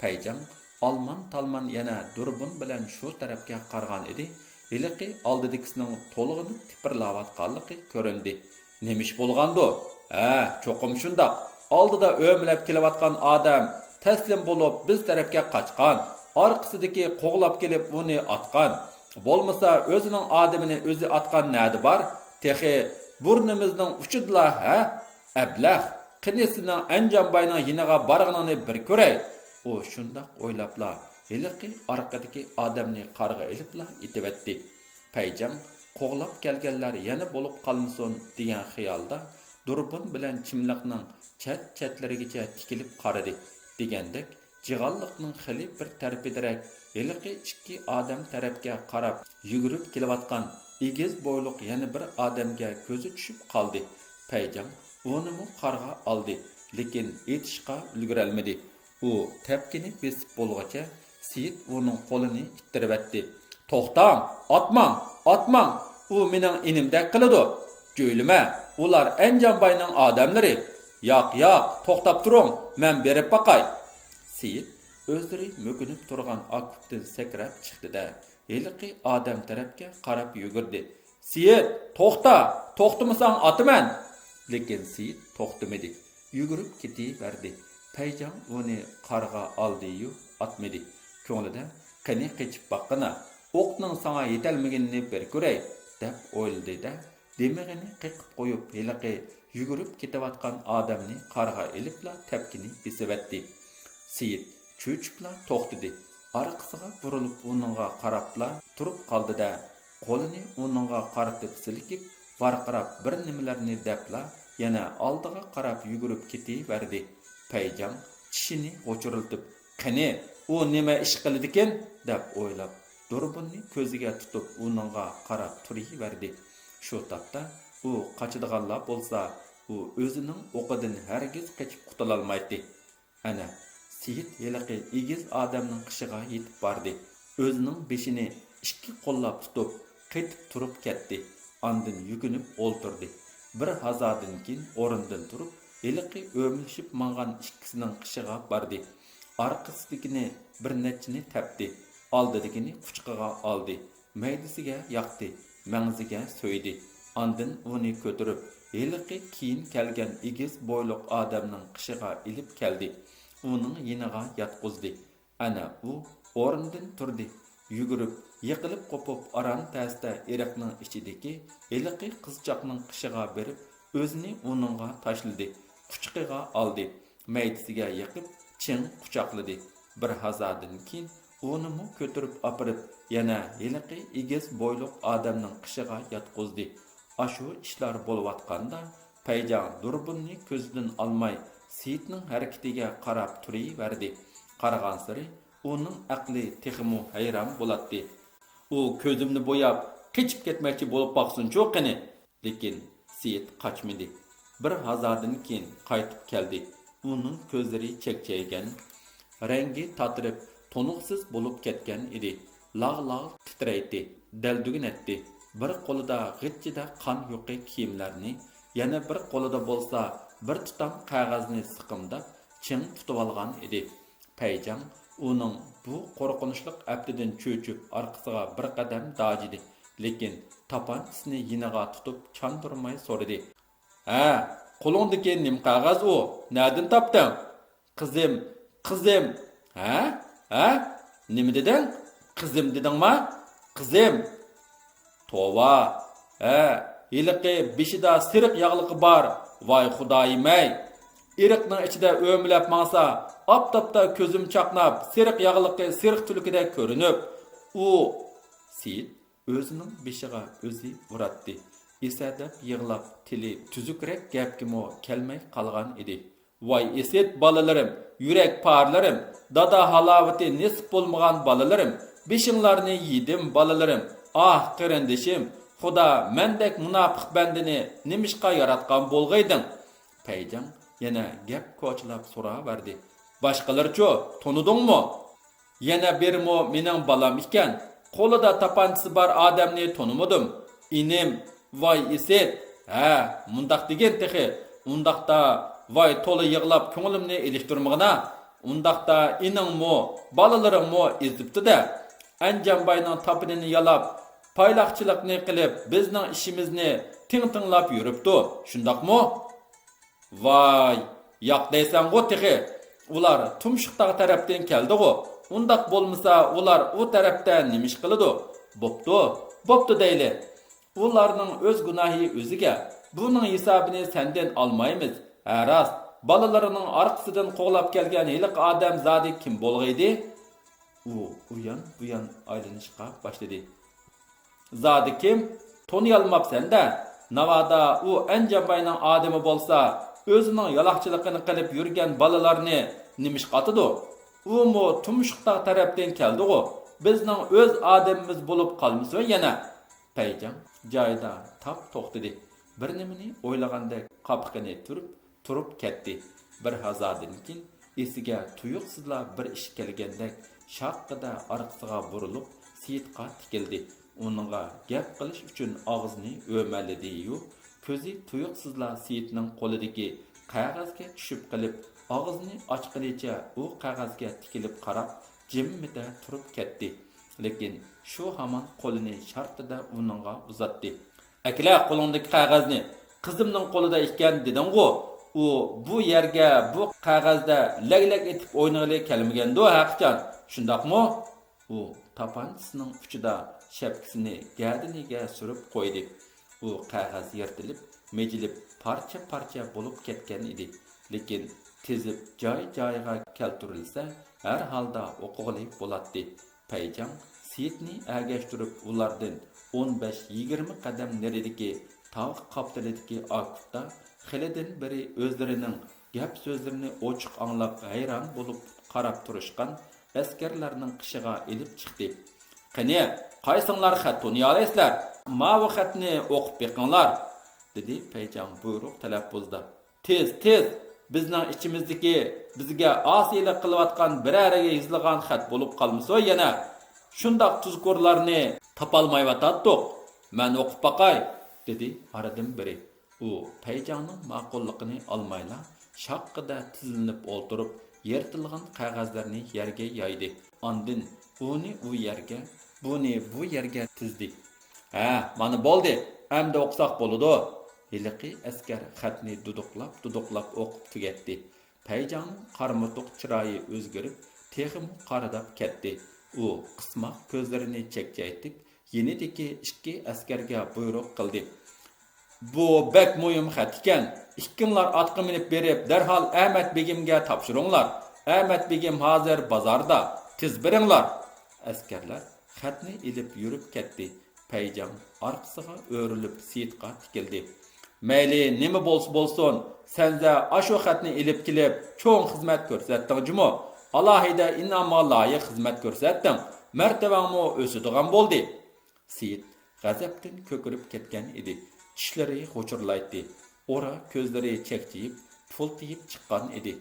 پەيجاڭ ئالمان-تالمان يەنە دۇربۇن بىلەن شۇ تەرەپكە قارىغان ئىدى، ھېلىقى ئالدىدىكىسىنىڭ تولغىنىپ تىپىرلاۋاتقانلىقى كۆرۈندى. نېمە ئىش بولغاندۇ؟ ھە، چوقۇم شۇنداق. ئالدىدا ئۆمىلەپ كېلىۋاتقان ئادەم تەسلىم بولۇپ بىز تەرەپكە قاچقان. ئارقىسىدىكى قوغلاپ كېلىپ ئۇنى ئاتقان. بولمىسا ئۆزىنىڭ ئادىمىنى ئۆزى ئاتقان نەدە بار؟ تېخى بۇرنىمىزنىڭ ئۇچىدىلا، ھە؟ ئەبلەخ، قېنى سېنىڭ ئەنجانباينىڭ يېنىغا بارغىنىڭنى بىر كۆرەي. ئۇ شۇنداق ئويلاپلا ھېلىقى ئارقىدىكى ئادەمنى قارىغا ئېلىپلا ئېتىۋەتتى. پەيجاڭ قوغلاپ كەلگەنلەر يەنە بولۇپ قالمىسۇن دېگەن خىيالدا دۇربۇن بىلەن چىملىقنىڭ چەت-چەتلىرىگىچە تىكىلىپ قارىدى. دېگەندەك، جىغانلىقنىڭ خېلى بىر تەرىپىدىرەك ھېلىقى ئىككى ئادەم تەرەپكە قاراپ يۈگۈرۈپ كېلىۋاتقان ئېگىز بويلۇق يەنە بىر ئادەمگە كۆزى چۈشۈپ قالدى. پەيجاڭ ئۇنىمۇ قارىغا ئالدى، لېكىن ئېتىشقا ئۈلگۈرەلمىدى. ئۇ تەپكىنى بېسىپ بولغۇچە، سېيىت ئۇنىڭ قولىنى ئىتتىرىۋەتتى. توختاڭ! ئاتماڭ! ئاتماڭ! ئۇ مېنىڭ ئىنىمدەك قىلىدۇ. جۆيلىمە، ئۇلار ئەنجانباينىڭ ئادەملىرى. ياق، ياق، توختاپ تۇرۇڭ، مەن بېرىپ باقاي. سېيىت ئۆزلىرى مۆكۈنۈپ تۇرغان ئاكوپتىن سەكرەپ چىقتى-دە، ھېلىقى ئادەم تەرەپكە قاراپ يۈگۈردى. سېيىت، توختا! توختىمىساڭ ئاتىمەن! لېكىن سېيىت توختىمىدى. يۈگۈرۈپ كېتىۋەردى. پەيجاڭ ئۇنى قارىغا ئالدى-يۇ، ئاتمىدى. كۆڭلىدە، قېنى قېچىپ باققىنا، ئوقنىڭ ساڭا يېتەلمىگىنىنى بىر كۆرەي، دەپ ئويلىدى-دە، دىمىغىنى قېقىپ قويۇپ، ھېلىقى يۈگۈرۈپ كېتىۋاتقان ئادەمنى قارىغا ئېلىپلا تەپكىنى بېسىۋەتتى. سېيىت چۆچۈپلا توختىدى. ئارقىسىغا بۇرۇلۇپ ئۇنىڭغا قاراپلا تۇرۇپ قالدى-دە، قولىنى ئۇنىڭغا قارىتىپ سىلكىپ، ۋارقىراپ بىر نېمىلەرنى دەپلا، يەنە ئالدىغا قاراپ يۈگۈرۈپ كېتىۋەردى. پەيجاڭ چىشىنى غۇچۇرلىتىپ، قېنى، ئۇ نېمە ئىش قىلىدىكىن؟ دەپ ئويلاپ، دۇربۇننى كۆزىگە تۇتۇپ ئۇنىڭغا قاراپ تۇرۇۋەردى. شۇ تاپتا ئۇ قاچىدىغانلا بولسا، ئۇ ئۆزىنىڭ ئوقىدىن ھەرگىز قېچىپ قۇتۇلالمايتتى. ئەنە، سېيىت ھېلىقى ئېگىز ئادەمنىڭ قېشىغا يېتىپ باردى. ئۆزىنىڭ بېشىنى ئىككى قوللاپ تۇتۇپ، قېتىپ تۇرۇپ كەتتى. ئاندىن يۈكۈنۈپ ئولتۇردى. بىر ھازادىن كېيىن ئورنىدىن تۇرۇپ، ھېلىقى ئۆمىلىشىپ ماڭغان ئىككىسىنىڭ قېشىغا باردى. ئارقىسىدىكىنى بىر نەچچىنى تەپتى، ئالدىدىكىنى قۇچىقىغا ئالدى، مەيدىسىگە ياقتى، مەڭزىگە سۆيدى. ئاندىن ئۇنى كۆتۈرۈپ، ھېلىقى كېيىن كەلگەن ئېگىز بويلۇق ئادەمنىڭ قېشىغا ئېلىپ كەلدى. ئۇنىڭ يېنىغا ياتقۇزدى. ئەنە ئۇ ئورنىدىن تۇردى. يۈگۈرۈپ، يىقىلىپ قوپۇپ ئاران تەستە ئېرىقنىڭ ئىچىدىكى ھېلىقى قىزچاقنىڭ قېشىغا بېرىپ، ئۆزىنى ئۇنىڭغا تاشلىدى. قۇچىقىغا ئالدى. مەيدىسىگە يېقىپ، چىڭ قۇچاقلىدى. بىر ھازادىن كېيىن ئۇنىمۇ كۆتۈرۈپ ئاپىرىپ، يەنە ھېلىقى ئېگىز بويلۇق ئادەمنىڭ قېشىغا ياتقۇزدى. ئاشۇ ئىشلار بولۇۋاتقاندا، پەيجاڭ دۇربۇننى كۆزىدىن ئالماي، سېيىتنىڭ ھەرىكىتىگە قاراپ تۇرۇۋەردى. قارىغانسېرى ئۇنىڭ ئەقلى تېخىمۇ ھەيران بولاتتى. ئۇ كۆزۈمنى بوياپ، قېچىپ كەتمەكچى بولۇپ باقسۇنچۇ قېنى! لېكىن سېيىت قاچمىدى. بىر ھازادىن كېيىن قايتىپ كەلدى. ئۇنىڭ كۆزلىرى چەكچەيگەن، رەڭگى تاتىرىپ، تونۇقسىز بولۇپ كەتكەن ئىدى. لاغ-لاغ تىترەيتتى، دەلدۈگۈنەتتى. بىر قولىدا غىچچىدە قان يۇقى كىيىملەرنى، يەنە بىر قولىدا بولسا بىر تۇتام قەغەزنى سىقىمداپ، چىڭ تۇتۇۋالغان ئىدى. پەيجاڭ ئۇنىڭ بۇ قورقۇنچلۇق ئەپتىدىن چۆچۈپ، ئارقىسىغا بىر قەدەم داجىدى، لېكىن تاپانچىسىنى يېنىغا تۇتۇپ، چاندۇرماي سورىدى: «ھە، قولۇڭدىكى نېمە قەغەز ئۇ؟ نەدىن تاپتىڭ؟» «قىزىم، قىزىم.» «ھە؟ ھە؟ نېمە دېدىڭ؟ قىزىم دېدىڭما؟» «قىزىم.» «توۋا! ھە، ھېلىقى بېشىدا سېرىق ياغلىقى بار، ۋاي خۇدايىم-ئەي! ئېرىقنىڭ ئىچىدە ئۆمىلەپ ماڭسا، ئاپتاپتا كۆزۈم چاقناپ، سېرىق ياغلىقى سېرىق تۈلكىدەك كۆرۈنۈپ، ئۇ...» سېيىت ئۆزىنىڭ بېشىغا ئۆزى ئۇراتتى. ئېسەدەپ يىغلاپ، تىلى تۈزۈكرەك گەپكىمۇ كەلمەي قالغان ئىدى. «ۋاي ئىسىت بالىلىرىم، يۈرەك پارىلىرىم، دادا ھالاۋىتى نېسىپ بولمىغان بالىلىرىم، بېشىڭلارنى يېدىم بالىلىرىم. ئاھ قېرىندىشىم، خۇدا مەندەك مۇناپىق بەندىنى نېمىشقا ياراتقان بولغىيدىڭ؟» پەيجاڭ يەنە گەپ كوچىلاپ سوراۋەردى: «باشقىلىرىچۇ، تونۇدۇڭمۇ؟» «يەنە بىرىمۇ مېنىڭ بالام ئىكەن، قولىدا تاپانچىسى بار ئادەمنى تونۇمىدىم. ئىنىم.» «ۋاي ئىسىت! ھە، مۇنداق دېگىن تېخى! ئۇنداقتا، ۋاي تولا يىغلاپ كۆڭلۈمنى ئېلىشتۇرمىغىنا! ئۇنداقتا ئىنىڭمۇ، بالىلىرىڭمۇ ئېزىپتۇ-دە! ئەنجانباينىڭ تاپىنىنى يالاپ، پايلاقچىلىقنى قىلىپ، بىزنىڭ ئىشىمىزنى تىڭ-تىڭلاپ يۈرۈپتۇ، شۇنداقمۇ؟» «ۋاي، ياق دەيسەنغۇ تېخى! ئۇلار تۇمشۇق تاغ تەرەپتىن كەلدىغۇ! ئۇنداق بولمىسا، ئۇلار ئۇ تەرەپتە نېمە ئىش قىلىدۇ؟ بوپتۇ، بوپتۇ دەيلى! ئۇلارنىڭ ئۆز گۇناھى ئۆزىگە، بۇنىڭ ھېسابىنى سەندىن ئالمايمىز. ھە راست، بالىلىرىنىڭ ئارقىسىدىن قوغلاپ كەلگەن ھېلىقى ئادەم زادى كىم بولغىيدى؟» ئۇ ئۇيان-بۇيان ئايلىنىشقا باشلىدى. «زادى كىم؟ تونۇيالماپسەن-دە! ناۋادا ئۇ ئەنجانباينىڭ ئادىمى بولسا، ئۆزىنىڭ يالاقچىلىقىنى قىلىپ يۈرگەن بالىلارنى نېمىشقا ئاتىدۇ؟ ئۇمۇ تۇمشۇق تاغ تەرەپتىن كەلدىغۇ! بىزنىڭ ئۆز ئادىمىمىز بولۇپ قالمىسۇن يەنە!» پەيجاڭ جايىدا تاپ توختىدى. بىر نېمىنى ئويلىغاندەك قاپىقىنى تۈرۈپ، تۇرۇپ كەتتى. بىر ھازادىن كېيىن ئېسىگە تۇيۇقسىزلا بىر ئىش كەلگەندەك شاققىدە ئارقىسىغا بۇرۇلۇپ، سېيىتقا تىكىلدى. ئۇنىڭغا گەپ قىلىش ئۈچۈن ئاغزىنى ئۆمەلىدى-يۇ، كۆزى تۇيۇقسىزلا سېيىتنىڭ قولىدىكى قەغەزگە چۈشۈپ قېلىپ، ئاغزىنى ئاچقىنىچە ئۇ قەغەزگە تىكىلىپ قاراپ، جىممىدە تۇرۇپ كەتتى. لېكىن شۇ ھامان قولىنى شارتتىدە ئۇنىڭغا ئۇزاتتى. «ئەكىلە قولۇڭدىكى قەغەزنى، قىزىمنىڭ قولىدا ئىكەن دېدىڭغۇ؟ ئۇ بۇ يەرگە بۇ قەغەزدە لەگلەك ئېتىپ ئوينىغىلى كەلمىگەندۇ ھەقىچان، شۇنداقمۇ؟» ئۇ تاپانچىسىنىڭ ئۇچىدا شەپكىسىنى گەدىنىگە سۈرۈپ قويدى. ئۇ قەغەز يىرتىلىپ، مىجىلىپ، پارچە-پارچە بولۇپ كەتكەن ئىدى. لېكىن تىزىپ جاي-جايىغا كەلتۈرۈلسە، ھەر ھالدا ئوقۇغىلى بولاتتى. پەيجاڭ سېيىتنى ئەگەشتۈرۈپ ئۇلاردىن ئون بەش يىگىرمە قەدەم نېرىدىكى تاغ قاپتىلىدىكى ئاكۇپتا خېلىدىن بېرى ئۆزلىرىنىڭ گەپ-سۆزلىرىنى ئوچۇق ئاڭلاپ ھەيران بولۇپ قاراپ تۇرۇشقان ئەسكەرلەرنىڭ قېشىغا ئېلىپ چىقتى. «قېنى، قايسىڭلار خەت تونۇيالايسىلەر؟ ماۋۇ خەتنى ئوقۇپ بېقىڭلار!» دېدى پەيجاڭ بۇيرۇق تەلەپپۇزدا. «تېز، تېز! بىزنىڭ ئىچىمىزدىكى، بىزگە ئاسىيلىق قىلىۋاتقان بىرەرىگە يېزىلغان خەت بولۇپ قالمىسۇن يەنە! شۇنداق تۇزكورلارنى تاپالمايۋاتاتتۇق. مەن ئوقۇپ باقاي!» دېدى ئارىدىن بىرى. ئۇ پەيجاڭنىڭ ماقۇللۇقىنى ئالمايلا، شاققىدە تىزلىنىپ ئولتۇرۇپ، يىرتىلغان قەغەزلەرنى يەرگە يايدى. ئاندىن ئۇنى ئۇ يەرگە، بۇنى بۇ يەرگە تىزدى. ھە، مانا بولدى، ئەمدى ئوقۇساق بولىدۇ. ھېلىقى ئەسكەر خەتنى دۇدۇقلاپ، دۇدۇقلاپ ئوقۇپ تۈگەتتى. پەيجاڭنىڭ قارىمۇتۇق چىرايى ئۆزگىرىپ، تېخىمۇ قارىداپ كەتتى. ئۇ قىسماق كۆزلىرىنى چەكچەيتىپ، يېنىدىكى ئىككى ئەسكەرگە بۇيرۇق قىلدى. بۇ بەك مۇھىم خەت ئىكەن. ئىككىڭلار ئاتقا مىنىپ بېرىپ، دەرھال ئەمەت بېگىمگە تاپشۇرۇڭلار. ئەمەت بېگىم ھازىر بازاردا. تېز بېرىڭلار. ئەسكەرلەر خەتنى ئېلىپ يۈرۈپ كەتتى. پەيجاڭ ئارقىسىغا ئۆرۈلۈپ سېيىتقا تىكىلدى. مەيلى نېمە بولسا بولسۇن، سەنزە ئاشۇ خەتنى ئېلىپ كېلىپ، چوڭ خىزمەت كۆرسەتتىڭ جۇمۇ. ئالاھىدە ئىنئامغا لايىق خىزمەت كۆرسەتتىڭ. مەرتىۋەڭمۇ ئۆسىدىغان بولدى. سېيىت غەزەپتىن كۆكىرىپ كەتكەن ئىدى. چىشلىرى غۇچۇرلايتتى. ئورا كۆزلىرى چەكچىيىپ، پۇلتىيىپ چىققان ئىدى.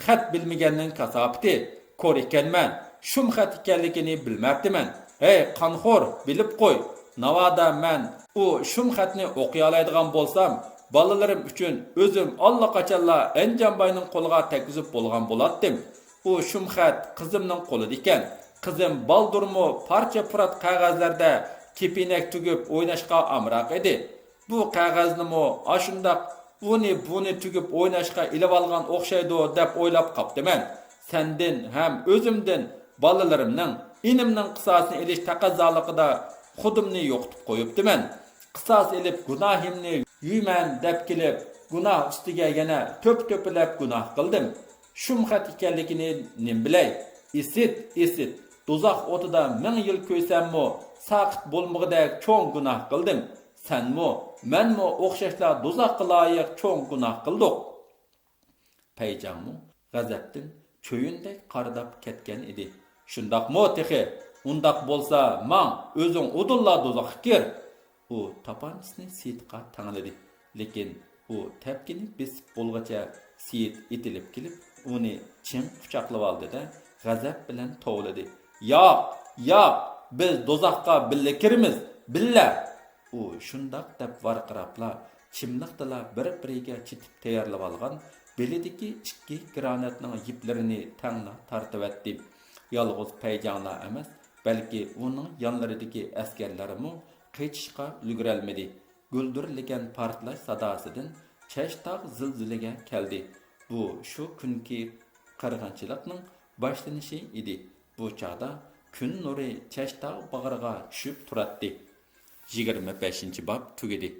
خەت بىلمىگەننىڭ كاساپىتى. كور ئىكەنمەن، شۇم خەت ئىكەنلىكىنى بىلمەپتىمەن. ھەي، قانخور، بىلىپ قوي. ناۋادا مەن ئۇ شۇم خەتنى ئوقۇيالايدىغان بولسام، بالىلىرىم ئۈچۈن ئۆزۈم ئاللىقاچانلا ئەنجانباينىڭ قولىغا تەگكۈزۈپ بولغان بولاتتىم. ئۇ شۇم خەت قىزىمنىڭ قولىدا ئىكەن. قىزىم بالدۇرمۇ پارچە-پۇرات قەغەزلەردە كېپىنەك تۈگۈپ ئويناشقا ئامراق ئىدى. بۇ قەغەزنىمۇ ئاشۇنداق ئۇنى-بۇنى تۈگۈپ ئويناشقا ئېلىۋالغان ئوخشايدۇ دەپ ئويلاپ قاپتىمەن. سەندىن ھەم ئۆزۈمدىن بالىلىرىمنىڭ، ئىنىمنىڭ قىساسىنى ئېلىش تەقەززالىقىدا خۇدۇمنى يوقىتىپ قويۇپتىمەن. قىساس ئېلىپ گۇناھىمنى يۇيىمەن دەپ كېلىپ، گۇناھ ئۈستىگە يەنە تۆپە-تۆپىلەپ گۇناھ قىلدىم. شۇم خەت ئىكەنلىكىنى نېمە بىلەي؟ ئىسىت، ئىسىت، دوزاخ ئوتىدا مىڭ يىل كۆيسەممۇ، ساقىت بولمىغۇدەك چوڭ گۇناھ قىلدىم. سەنمۇ، مەنمۇ ئوخشاشلا دوزاخقا لايىق چوڭ گۇناھ قىلدۇق. پەيجاڭمۇ غەزەپتىن چۆيۈندەك قارىداپ كەتكەن ئىدى. شۇنداقمۇ تېخى؟ ئۇنداق بولسا ماڭ، ئۆزۈڭ ئۇدۇللا دوزاخقا كىر. ئۇ تاپانچىسىنى سېيىتقا تەڭلىدى. لېكىن ئۇ تەپكىنى بېسىپ بولغۇچە سېيىت ئېتىلىپ كېلىپ، ئۇنى چىڭ قۇچاقلىۋالدى-دە، غەزەپ بىلەن توۋلىدى. ياق، ياق، بىز دوزاخقا بىللە كىرىمىز، بىللە! ئۇ شۇنداق دەپ ۋارقىراپلا، چىملىقتىلا بىر-بىرىگە چېتىپ تەييارلىۋالغان بېلىدىكى ئىككى گراناتنىڭ يىپلىرىنى تەڭلا تارتىۋەتتى. يالغۇز پەيجاڭلا ئەمەس، بەلكى ئۇنىڭ يانلىرىدىكى ئەسكەرلەرمۇ قېچىشقا ئۈلگۈرەلمىدى. گۈلدۈرلىگەن پارتلاش ساداسىدىن چەشتاغ زىلزىلىگە كەلدى. بۇ شۇ كۈنكى قىرغىنچىلىقنىڭ باشلىنىشى ئىدى. بۇ چاغدا كۈن نۇرى چەشتاغ باغرىغا چۈشۈپ تۇراتتى. يىگىرمە بەشىنچى باب تۈگىدى.